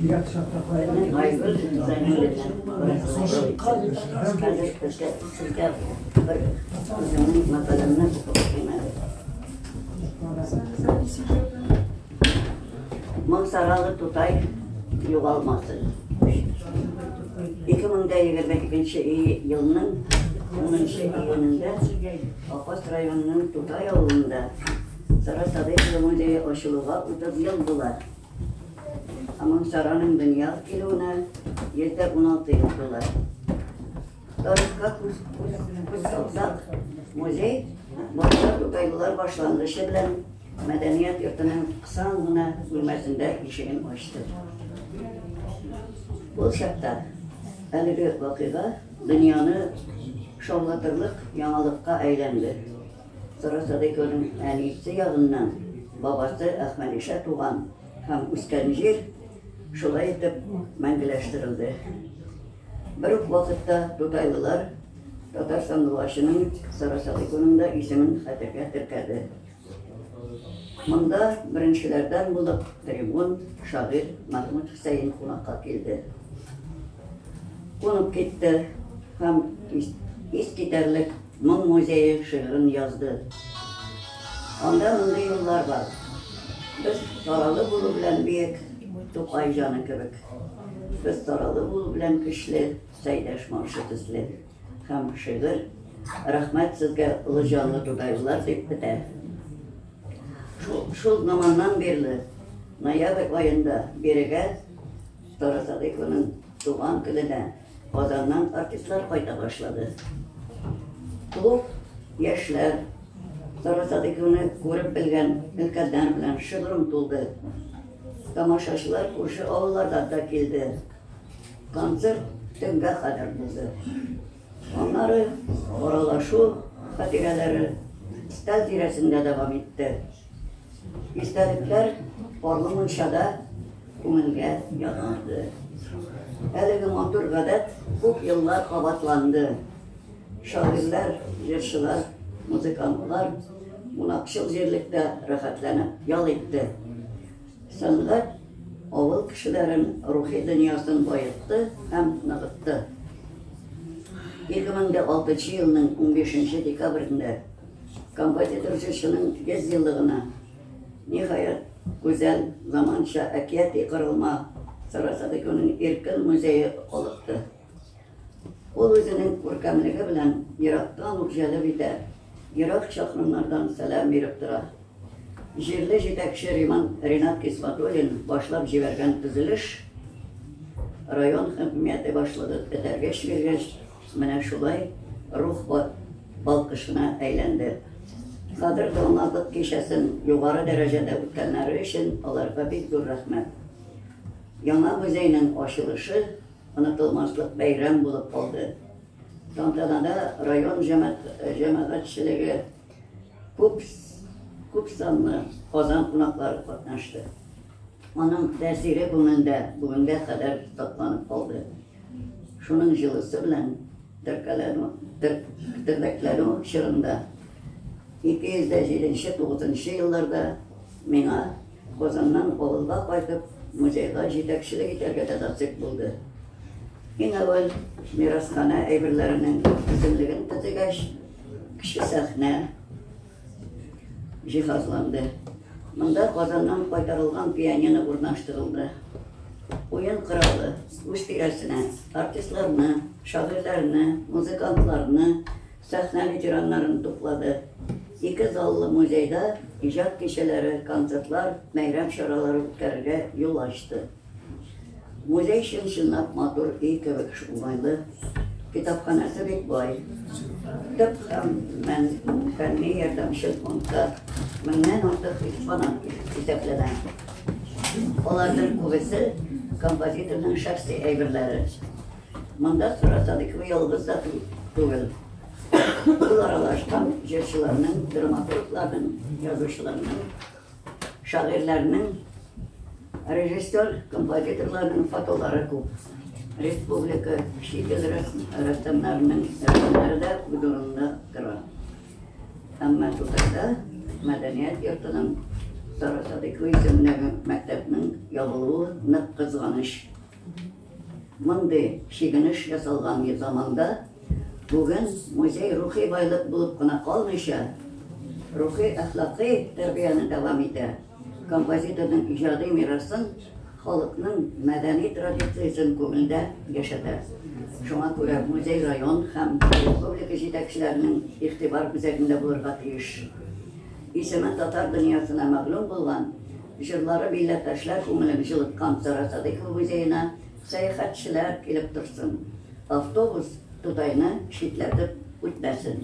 Безнең Айгөл Зәйнуллина хәзер безгә сезгә бер үземнең мәкаләмне укып чыгыйм әле. Моң саралы Тутай югалмасын. 2022 елның 10 июнендә Апас районының Тутай авылында Сара Садыйкова музее ачылуга 30 ел була. Ә Моң Сараның дөньяга килүенә 116 ел тула. Тарихка күз, күз, күз салсак, музей башта тутайлылар башлангычы белән мәдәният йортының кысан гына бүлмәсендә ишеген ачты. Ул чакта әлеге вакыйга дөньяны шаулатырлык яңалыкка әйләнде. Сара Садыйкованың әнисе ягыннан бабасы Әхмәдиша туган һәм үскән җир шулай итеп мәңгеләштерелде. Бер үк вакытта тутайлылар татар сандугачының Сара Садыйкованың да исемен хәтергә теркәде. Монда беренчеләрдән булып трибун шагыйрь Мәхмүт Хөсәен кунакка килде. Кунып китте һәм искитәрлек Моң музее шигырен язды. Анда мондый юллар бар. Без саралы булу белән биек, Тукай җаны кебек. Без саралы булу белән көчле, Сәйдәш маршы төсле. Һәм шигырь Рәхмәт сезгә, олы җанлы тутайлылар дип бетә. Шул, шул заманнан бирле ноябрь аенда бирегә Сара Садыйкованың туган көненә Казаннан артистлар кайта башлады. Клуб яшьләр, Сара Садыйкованы күреп белгән өлкәннәр белән шыгрым тулды. Тамашачылар күрше авыллардан да килде. Концерт төнгә кадәр булды. Аннары аралашу хатирәләре өстәл тирәсендә дәвам итте. Истәлекләр парлы мунчада күңелгә ягымды. Әлеге матур гадәт күп еллар кабатланды. Шагыйрьләр, җырчылар, музыкантлар кунакчыл җирлектә рәхәтләнеп ял итте. Сәнгать авыл кешеләрен рухи дөньясын баетты һәм ныгытты. 2006 елның 15 декабрендә композитор җырчының 100 еллыгына, ниһаять, гүзәл, заманча әкияти корылма Сара Садыйкованың иркен музее калыкты. Ул үзенең күркәмлеге белән ерактан ук җәлеп итә, ерак чакрымнардан сәлам биреп тора. Җирле җитәкче Риман Ринат Кисматуллин башлап җибәргән төзелеш район хакимияте башлыгы этәргеч биргәч, менә шулай рух балкышына әйләнде. Кадер донлаклык кичәсен югары дәрәҗәдә үткәннәре өчен аларга бик зур рәхмәт. Яңа музейның ачылышы онытылмаслык бәйрәм булып калды. Тантанада район җәмәгатьчелеге, күп күп санлы Казан кунаклары катнашты. Аның тәэсире күңелдә бүгенгә кадәр сакланып калды. Шуның җылысы белән теркәләнү, тернәкләнү чорында 207-9 елларда миңа Казаннан авылга кайтып, музейга җитәкчелек итәргә дә насыйп булды. Иң әүвәл мирасханә әйберләренең исемлеген төзегәч, кече сәхнә җиһазланды. Монда Казаннан кайтарылган пианино урнаштырылды. Уен коралы үз тирәсенә артистларны, шагыйрьләрне, музыкантларны, Сәхнә ветераннарын туплады. Ике заллы музейда иҗат кичәләре, концертлар, бәйрәм чаралары үткәрергә юл ачты. Музей чын-чынлап матур өй кебек уңайлы. Китапханәсе бик бай. Төп һәм фәнни ярдәмчел фондта меңнән артык экспонат исәпләнә. Аларның күбесе композиторның шәхси әйберләре. Монда Сара Садыйкова ялгыз да түгел. Ул аралашкан җырчыларның, драматургларның, язучыларның, шагыйрьләрнең, режиссер, композиторларның фотолары күп. Республика, чит ил рәссамнарының рәсемнәре дә үз урынында тора. Әмма Тутайда мәдәният йортының Сара Садыйкова исемендәге мәктәпнең ябылуы нык кызганыч. Мондый чигенеш ясалган заманда бүген музей рухи байлык булып кына калмыйча, рухи-әхлакый тәрбияне дәвам итә, композиторның иҗади мирасын, халыкның мәдәни традициясен күңелдә яшәтә. Шуңа күрә музей район һәм республика җитәкчеләренең игътибар үзәгендә булырга тиеш. Исеме татар дөньясына мәгълүм булган, җырлары милләттәшләр күңелен җылыткан Сара Садыйкова музеена сәяхәтчеләр килеп торсын. Автобус Тутайны читләтеп үтмәсен.